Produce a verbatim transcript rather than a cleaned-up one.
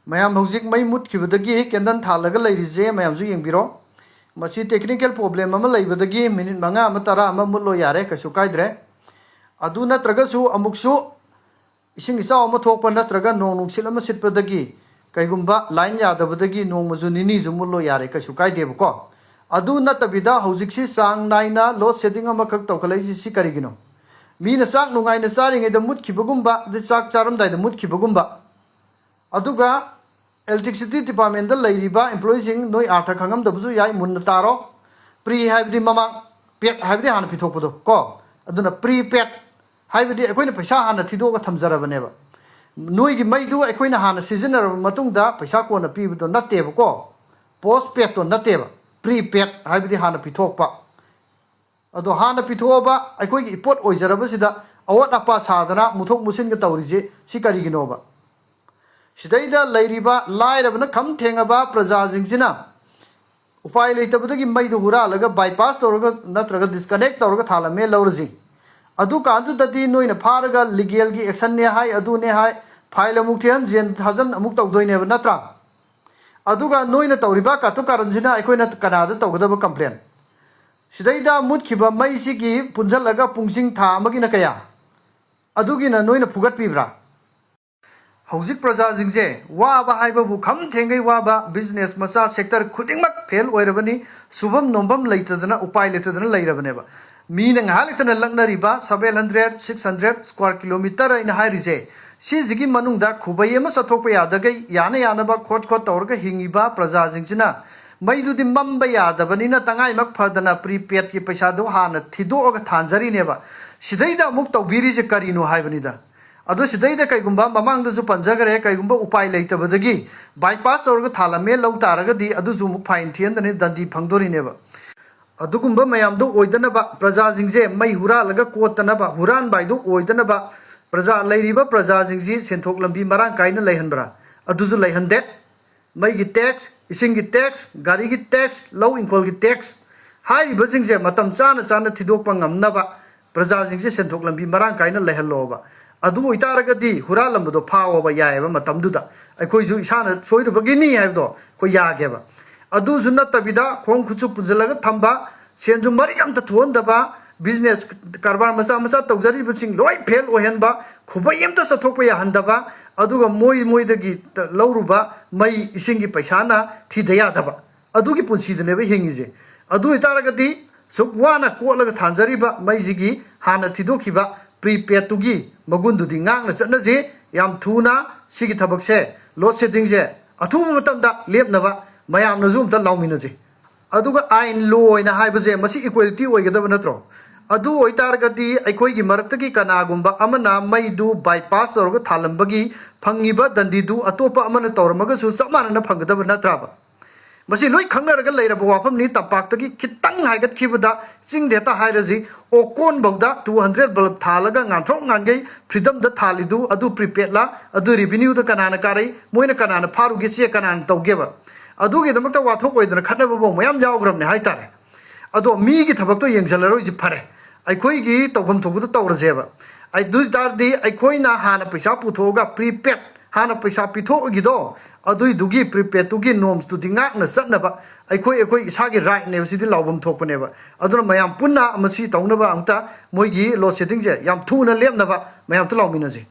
ꯃꯌꯥꯝ ꯍꯧꯖꯤꯛ ꯃꯩ ꯃꯨꯠꯈꯤꯕꯗꯒꯤ ꯀꯦꯟꯗꯜ ꯊꯥꯜꯂꯒ ꯂꯩꯔꯤꯁꯦ ꯃꯌꯥꯝꯁꯨ ꯌꯦꯡꯕꯤꯔꯣ꯫ ꯃꯁꯤ ꯇꯦꯛꯅꯤꯀꯦꯜ ꯄ꯭ꯔꯣꯕ꯭ꯂꯦꯝ ꯑꯃ ꯂꯩꯕꯗꯒꯤ ꯃꯤꯅꯤꯠ ꯃꯉꯥ ꯑꯃ ꯇꯔꯥ ꯑꯃ ꯃꯨꯠꯂꯣ ꯌꯥꯔꯦ, ꯀꯩꯁꯨ ꯀꯥꯏꯗ꯭ꯔꯦ꯫ ꯑꯗꯨ ꯅꯠꯇ꯭ꯔꯒꯁꯨ ꯑꯃꯨꯛꯁꯨ ꯏꯁꯤꯡ ꯏꯆꯥꯎ ꯑꯃ ꯊꯣꯛꯄ ꯅꯠꯇ꯭ꯔꯒ ꯅꯣꯡ ꯅꯨꯡꯁꯤꯠ ꯑꯃ ꯁꯤꯠꯄꯗꯒꯤ ꯀꯩꯒꯨꯝꯕ ꯂꯥꯏꯟ ꯌꯥꯗꯕꯗꯒꯤ ꯅꯣꯡꯃꯁꯨ ꯅꯤꯅꯤꯁꯨ ꯃꯨꯠꯂꯣ ꯌꯥꯔꯦ, ꯀꯩꯁꯨ ꯀꯥꯏꯗꯦꯕꯀꯣ꯫ ꯑꯗꯨ ꯅꯠꯇꯕꯤꯗ ꯍꯧꯖꯤꯛꯁꯤ ꯆꯥꯡ ꯅꯥꯏꯅ ꯂꯣꯗ ꯁꯦꯗꯤꯡ ꯑꯃꯈꯛ ꯇꯧꯈꯠꯂꯛꯏꯁꯤ ꯁꯤ ꯀꯔꯤꯒꯤꯅꯣ? ꯃꯤꯅ ꯆꯥꯛ ꯅꯨꯡꯉꯥꯏꯅ ꯆꯥꯔꯤꯉꯩꯗ ꯃꯨꯠꯈꯤꯕꯒꯨꯝꯕ, ꯑꯗꯩ ꯆꯥꯛ ꯆꯥꯔꯝꯗꯥꯏꯗ ꯃꯨꯠꯈꯤꯕꯒꯨꯝꯕ, ꯑꯗꯨꯒ ꯏꯂꯦꯛꯇ꯭ꯔꯤꯁꯤꯇꯤ ꯗꯤꯄꯥꯔꯠꯃꯦꯟꯗ ꯂꯩꯔꯤꯕ ꯏꯝꯄ꯭ꯂꯣꯌꯤꯁꯤꯡ, ꯅꯣꯏ ꯑꯥꯔꯊ ꯈꯪꯉꯝꯗꯕꯁꯨ ꯌꯥꯏ, ꯃꯨꯟꯅ ꯇꯥꯔꯣ꯫ ꯄ꯭ꯔꯤ ꯍꯥꯏꯕꯗꯤ ꯃꯃꯥꯡ, ꯄꯦꯗ ꯍꯥꯏꯕꯗꯤ ꯍꯥꯟꯅ ꯄꯤꯊꯣꯛꯄꯗꯣ ꯀꯣ꯫ ꯑꯗꯨꯅ ꯄ꯭ꯔꯤ ꯄꯦꯗ ꯍꯥꯏꯕꯗꯤ ꯑꯩꯈꯣꯏꯅ ꯄꯩꯁꯥ ꯍꯥꯟꯅ ꯊꯤꯗꯣꯛꯑꯒ ꯊꯝꯖꯔꯕꯅꯦꯕ꯫ ꯅꯣꯏꯒꯤ ꯃꯩꯗꯨ ꯑꯩꯈꯣꯏꯅ ꯍꯥꯟꯅ ꯁꯤꯖꯤꯟꯅꯔꯕ ꯃꯇꯨꯡꯗ ꯄꯩꯁꯥ ꯀꯣꯟꯅ ꯄꯤꯕꯗꯣ ꯅꯠꯇꯦꯕꯀꯣ꯫ ꯄꯣꯁ ꯄꯦꯗꯇꯣ ꯅꯠꯇꯦꯕ, ꯄ꯭ꯔꯤ ꯄꯦꯗ ꯍꯥꯏꯕꯗꯤ ꯍꯥꯟꯅ ꯄꯤꯊꯣꯛꯄ꯫ ꯑꯗꯣ ꯍꯥꯟꯅ ꯄꯤꯊꯣꯛꯑꯕ ꯑꯩꯈꯣꯏꯒꯤ ꯏꯄꯣꯠ ꯑꯣꯏꯖꯔꯕꯁꯤꯗ ꯑꯋꯥꯠ ꯑꯄꯥ ꯁꯥꯗꯅ ꯃꯨꯊꯣꯛ ꯃꯨꯁꯤꯟꯒ ꯇꯧꯔꯤꯁꯦ ꯁꯤ ꯀꯔꯤꯒꯤꯅꯣꯕ? ꯁꯤꯗꯩꯗ ꯂꯩꯔꯤꯕ ꯂꯥꯏꯔꯕꯅ ꯈꯝ ꯊꯦꯡꯉꯕ ꯄ꯭ꯔꯖꯥꯁꯤꯡꯁꯤꯅ ꯎꯄꯥꯏ ꯂꯩꯇꯕꯗꯒꯤ ꯃꯩꯗꯨ ꯍꯨꯔꯥꯜꯂꯒ ꯕꯥꯏꯄꯥꯁ ꯇꯧꯔꯒ ꯅꯠꯇ꯭ꯔꯒ ꯗꯤꯁꯀꯅꯦꯛ ꯇꯧꯔꯒ ꯊꯥꯜꯂꯝꯃꯦ ꯂꯧꯔꯁꯤ꯫ ꯑꯗꯨꯀꯥꯟꯗꯨꯗꯗꯤ ꯅꯣꯏꯅ ꯐꯥꯔꯒ ꯂꯤꯒꯦꯜꯒꯤ ꯑꯦꯛꯁꯟꯅꯦ ꯍꯥꯏ, ꯑꯗꯨꯅꯦ ꯍꯥꯏ, ꯐꯥꯏꯜ ꯑꯃꯨꯛ ꯊꯤꯍꯟ ꯖꯦꯟ ꯊꯥꯖꯟ ꯑꯃꯨꯛ ꯇꯧꯗꯣꯏꯅꯦꯕ, ꯅꯠꯇ꯭ꯔꯥ? ꯑꯗꯨꯒ ꯅꯣꯏꯅ ꯇꯧꯔꯤꯕ ꯀꯥꯇꯨ ꯀꯥꯔꯟꯁꯤꯅ ꯑꯩꯈꯣꯏꯅ ꯀꯅꯥꯗ ꯇꯧꯒꯗꯕ ꯀꯝꯄ꯭ꯂꯦꯟ? ꯁꯤꯗꯩꯗ ꯃꯨꯠꯈꯤꯕ ꯃꯩꯁꯤꯒꯤ ꯄꯨꯟꯁꯤꯜꯂꯒ ꯄꯨꯡꯁꯤꯡ ꯊꯥ ꯑꯃꯒꯤꯅ ꯀꯌꯥ? ꯑꯗꯨꯒꯤꯅ ꯅꯣꯏꯅ ꯐꯨꯒꯠꯄꯤꯕ꯭ꯔꯥ? ꯍꯧꯖꯤꯛ ꯄ꯭ꯔꯖꯥꯁꯤꯡꯁꯦ ꯋꯥꯕ ꯍꯥꯏꯕꯕꯨ ꯈꯝ ꯊꯦꯡꯒꯩ ꯋꯥꯕ, ꯕꯤꯖꯤꯅꯦꯁ ꯃꯆꯥ ꯁꯦꯛꯇꯔ ꯈꯨꯗꯤꯡꯃꯛ ꯐꯦꯜ ꯑꯣꯏꯔꯕꯅꯤ, ꯁꯨꯐꯝ ꯅꯣꯝꯐꯝ ꯂꯩꯇꯗꯅ, ꯎꯄꯥꯏ ꯂꯩꯇꯗꯅ ꯂꯩꯔꯕꯅꯦꯕ꯫ ꯃꯤꯅ ꯉꯥꯏꯍꯥꯛ ꯂꯩꯇꯅ ꯂꯛꯅꯔꯤꯕ seven hundred, six hundred square kilometer ꯑꯩꯅ ꯍꯥꯏꯔꯤꯁꯦ, ꯁꯤꯁꯤꯒꯤ ꯃꯅꯨꯡꯗ ꯈꯨꯕꯩ ꯑꯃ ꯆꯠꯊꯣꯛꯄ ꯌꯥꯗꯈꯩ ꯌꯥꯅ ꯌꯥꯅꯕ ꯈꯣꯠ ꯈꯣꯠ ꯇꯧꯔꯒ ꯍꯤꯡꯉꯤꯕ ꯄ꯭ꯔꯖꯥꯁꯤꯡꯁꯤꯅ ꯃꯩꯗꯨꯗꯤ ꯃꯝꯕ ꯌꯥꯗꯕꯅꯤꯅ ꯇꯉꯥꯏꯃꯛ ꯐꯗꯅ ꯄ꯭ꯔꯤꯄꯦꯗꯀꯤ ꯄꯩꯁꯥꯗꯣ ꯍꯥꯟꯅ ꯊꯤꯗꯣꯛꯑꯒ ꯊꯥꯟꯖꯔꯤꯅꯦꯕ꯫ ꯁꯤꯗꯩꯗ ꯑꯃꯨꯛ ꯇꯧꯕꯤꯔꯤꯁꯦ ꯀꯔꯤꯅꯣ ꯍꯥꯏꯕꯅꯤꯗ꯫ ꯑꯗꯣ ꯁꯤꯗꯩꯗ ꯀꯩꯒꯨꯝꯕ ꯃꯃꯥꯡꯗꯁꯨ ꯄꯟꯖꯈ꯭ꯔꯦ, ꯀꯩꯒꯨꯝꯕ ꯎꯄꯥꯏ ꯂꯩꯇꯕꯗꯒꯤ ꯕꯥꯏꯄꯥꯁ ꯇꯧꯔꯒ ꯊꯥꯜꯂꯝꯃꯦ ꯂꯧ ꯇꯥꯔꯒꯗꯤ ꯑꯗꯨꯁꯨ ꯑꯃꯨꯛ ꯐꯥꯏꯟ ꯊꯤꯍꯟꯗꯅ ꯗꯟꯗꯤ ꯐꯪꯗꯣꯔꯤꯅꯦꯕ꯫ ꯑꯗꯨꯒꯨꯝꯕ ꯃꯌꯥꯝꯗꯣ ꯑꯣꯏꯗꯅꯕ, ꯄ꯭ꯔꯖꯥꯁꯤꯡꯁꯦ ꯃꯩ ꯍꯨꯔꯥꯜꯂꯒ ꯀꯣꯠꯇꯅꯕ, ꯍꯨꯔꯥꯟꯕ ꯍꯥꯏꯗꯨ ꯑꯣꯏꯗꯅꯕ, ꯄ꯭ꯔꯖꯥ, ꯂꯩꯔꯤꯕ ꯄ꯭ꯔꯖꯥꯁꯤꯡꯁꯤ ꯁꯦꯟꯊꯣꯛ ꯂꯝꯕꯤ ꯃꯔꯥꯡ ꯀꯥꯏꯅ ꯂꯩꯍꯟꯕ꯭ꯔꯥ? ꯑꯗꯨꯁꯨ ꯂꯩꯍꯟꯗꯦ꯫ ꯃꯩꯒꯤ ꯇꯦꯛꯁ, ꯏꯁꯤꯡꯒꯤ ꯇꯦꯛꯁ, ꯒꯥꯔꯤꯒꯤ ꯇꯦꯛꯁ, ꯂꯧ ꯏꯪꯈꯣꯜꯒꯤ ꯇꯦꯛꯁ, ꯍꯥꯏꯔꯤꯕꯁꯤꯡꯁꯦ ꯃꯇꯝ ꯆꯥꯅ ꯆꯥꯅ ꯊꯤꯗꯣꯛꯄ ꯉꯝꯅꯕ ꯄ꯭ꯔꯖꯥꯁꯤꯡꯁꯦ ꯁꯦꯟꯊꯣꯛ ꯂꯝꯕꯤ ꯃꯔꯥꯡ ꯀꯥꯏꯅ ꯂꯩꯍꯜꯂꯣꯕ꯫ ꯑꯗꯨ ꯑꯣꯏꯇꯥꯔꯒꯗꯤ ꯍꯨꯔꯥꯜꯂꯝꯕꯗꯣ ꯐꯥꯎꯑꯣꯕ, ꯌꯥꯏꯑꯕ꯫ ꯃꯇꯝꯗꯨꯗ ꯑꯩꯈꯣꯏꯁꯨ ꯏꯁꯥꯅ ꯁꯣꯏꯔꯨꯕꯒꯤꯅꯤ ꯍꯥꯏꯕꯗꯣ ꯑꯩꯈꯣꯏ ꯌꯥꯒꯦꯕ꯫ ꯑꯗꯨꯁꯨ ꯅꯠꯇꯕꯤꯗ ꯈꯣꯡ ꯈꯨꯠꯁꯨ ꯄꯨꯟꯁꯤꯜꯂꯒ ꯊꯝꯕ, ꯁꯦꯟꯁꯨ ꯃꯔꯤꯛ ꯑꯝꯇ ꯊꯣꯛꯍꯟꯗꯕ, ꯕꯤꯖꯤꯅꯦꯁ ꯀꯔꯕꯥꯔ ꯃꯆꯥ ꯃꯆꯥ ꯇꯧꯖꯔꯤꯕꯁꯤꯡ ꯂꯣꯏ ꯐꯦꯜ ꯑꯣꯏꯍꯟꯕ, ꯈꯨꯕꯩ ꯑꯝꯇ ꯆꯠꯊꯣꯛꯄ ꯌꯥꯍꯟꯗꯕ, ꯑꯗꯨꯒ ꯃꯣꯏ ꯃꯣꯏꯗꯒꯤ ꯂꯧꯔꯨꯕ ꯃꯩ ꯏꯁꯤꯡꯒꯤ ꯄꯩꯁꯥꯅ ꯊꯤꯗ ꯌꯥꯗꯕ, ꯑꯗꯨꯒꯤ ꯄꯨꯟꯁꯤꯗꯨꯅꯦꯕ ꯍꯤꯡꯉꯤꯁꯦ꯫ ꯑꯗꯨ ꯑꯣꯏꯇꯥꯔꯒꯗꯤ ꯁꯨꯛ ꯋꯥꯅ ꯀꯣꯠꯂꯒ ꯊꯥꯟꯖꯔꯤꯕ ꯃꯩꯁꯤꯒꯤ ꯍꯥꯟꯅ ꯊꯤꯗꯣꯛꯈꯤꯕ ꯄ꯭ꯔꯤꯄꯦꯗꯇꯨꯒꯤ ꯃꯒꯨꯟꯗꯨꯗꯤ ꯉꯥꯛꯅ ꯆꯠꯅꯁꯤ꯫ ꯌꯥꯝ ꯊꯨꯅ ꯁꯤꯒꯤ ꯊꯕꯛꯁꯦ, ꯂꯣꯗ ꯁꯦꯗꯤꯡꯁꯦ ꯑꯊꯨꯕ ꯃꯇꯝꯗ ꯂꯦꯞꯅꯕ ꯃꯌꯥꯝꯅꯁꯨ ꯑꯝꯇ ꯂꯥꯎꯃꯤꯟꯅꯁꯤ꯫ ꯑꯗꯨꯒ ꯑꯥꯏꯟ ꯂꯣ ꯑꯣꯏꯅ ꯍꯥꯏꯕꯁꯦ ꯃꯁꯤ ꯏꯀ꯭ꯋꯦꯂꯤꯇꯤ ꯑꯣꯏꯒꯗꯕ ꯅꯠꯇ꯭ꯔꯣ? ꯑꯗꯨ ꯑꯣꯏꯇꯥꯔꯒꯗꯤ ꯑꯩꯈꯣꯏꯒꯤ ꯃꯔꯛꯇꯒꯤ ꯀꯅꯥꯒꯨꯝꯕ ꯑꯃꯅ ꯃꯩꯗꯨ ꯕꯥꯏꯄꯥꯁ ꯇꯧꯔꯒ ꯊꯥꯜꯂꯝꯕꯒꯤ ꯐꯪꯉꯤꯕ ꯗꯟꯗꯤꯗꯨ ꯑꯇꯣꯞꯄ ꯑꯃꯅ ꯇꯧꯔꯝꯃꯒꯁꯨ ꯆꯞ ꯃꯥꯟꯅꯅ ꯐꯪꯒꯗꯕ ꯅꯠꯇ꯭ꯔꯕ? ꯃꯁꯤ ꯂꯣꯏ ꯈꯪꯅꯔꯒ ꯂꯩꯔꯕ ꯋꯥꯐꯝꯅꯤ꯫ ꯇꯝꯄꯥꯛꯇꯒꯤ ꯈꯤꯇꯪ ꯍꯥꯏꯒꯠꯈꯤꯕꯗ ꯆꯤꯡꯗ ꯍꯦꯛꯇ ꯍꯥꯏꯔꯁꯤ, ꯑꯣꯀꯣꯟꯐꯧꯗ two hundred bulb ꯊꯥꯜꯂꯒ ꯉꯥꯟꯊ꯭ꯔꯣꯛ ꯉꯥꯟꯈꯩ ꯐ꯭ꯔꯤꯗꯝꯗ ꯊꯥꯜꯂꯤꯗꯨ ꯑꯗꯨ ꯄ꯭ꯔꯤꯄꯦꯗꯂ? ꯑꯗꯨ ꯔꯦꯚꯤꯅ꯭ꯌꯨꯗ ꯀꯅꯥꯅ ꯀꯥꯔꯛꯏ? ꯃꯣꯏꯅ ꯀꯅꯥꯅ ꯐꯥꯔꯨꯒꯦ? ꯆꯦꯛ ꯀꯅꯥꯅ ꯇꯧꯒꯦꯕ? ꯑꯗꯨꯒꯤꯗꯃꯛꯇ ꯋꯥꯊꯣꯛ ꯑꯣꯏꯗꯅ ꯈꯠꯅꯕꯐꯥꯎ ꯃꯌꯥꯝ ꯌꯥꯎꯈ꯭ꯔꯕꯅꯦ ꯍꯥꯏꯇꯥꯔꯦ꯫ ꯑꯗꯣ ꯃꯤꯒꯤ ꯊꯕꯛꯇꯣ ꯌꯦꯡꯁꯤꯜꯂꯔꯣꯏꯁꯤ, ꯐꯔꯦ, ꯑꯩꯈꯣꯏꯒꯤ ꯇꯧꯐꯝ ꯊꯣꯛꯄꯗꯣ ꯇꯧꯔꯁꯦꯕ꯫ ꯑꯗꯨ ꯑꯣꯏ ꯇꯥꯔꯗꯤ ꯑꯩꯈꯣꯏꯅ ꯍꯥꯟꯅ ꯄꯩꯁꯥ ꯄꯨꯊꯣꯛꯑꯒ ꯄ꯭ꯔꯤꯄꯦꯗ ꯍꯥꯟꯅ ꯄꯩꯁꯥ ꯄꯤꯊꯣꯛꯈꯤꯗꯣ, ꯑꯗꯨꯏꯗꯨꯒꯤ ꯄ꯭ꯔꯤꯄꯦꯗꯇꯨꯒꯤ ꯅꯣꯝꯁꯇꯨꯗꯤ ꯉꯥꯛꯅ ꯆꯠꯅꯕ ꯑꯩꯈꯣꯏ ꯑꯩꯈꯣꯏ ꯏꯁꯥꯒꯤ ꯔꯥꯏꯠꯅꯦꯕ, ꯁꯤꯗꯤ ꯂꯥꯎꯐꯝ ꯊꯣꯛꯄꯅꯦꯕ꯫ ꯑꯗꯨꯅ ꯃꯌꯥꯝ ꯄꯨꯟꯅ ꯃꯁꯤ ꯇꯧꯅꯕ ꯑꯃꯨꯛꯇ ꯃꯣꯏꯒꯤ ꯂꯣꯗ ꯁꯦꯗꯤꯡꯁꯦ ꯌꯥꯝ ꯊꯨꯅ ꯂꯦꯞꯅꯕ ꯃꯌꯥꯝꯇ ꯂꯥꯎꯃꯤꯟꯅꯁꯦ꯫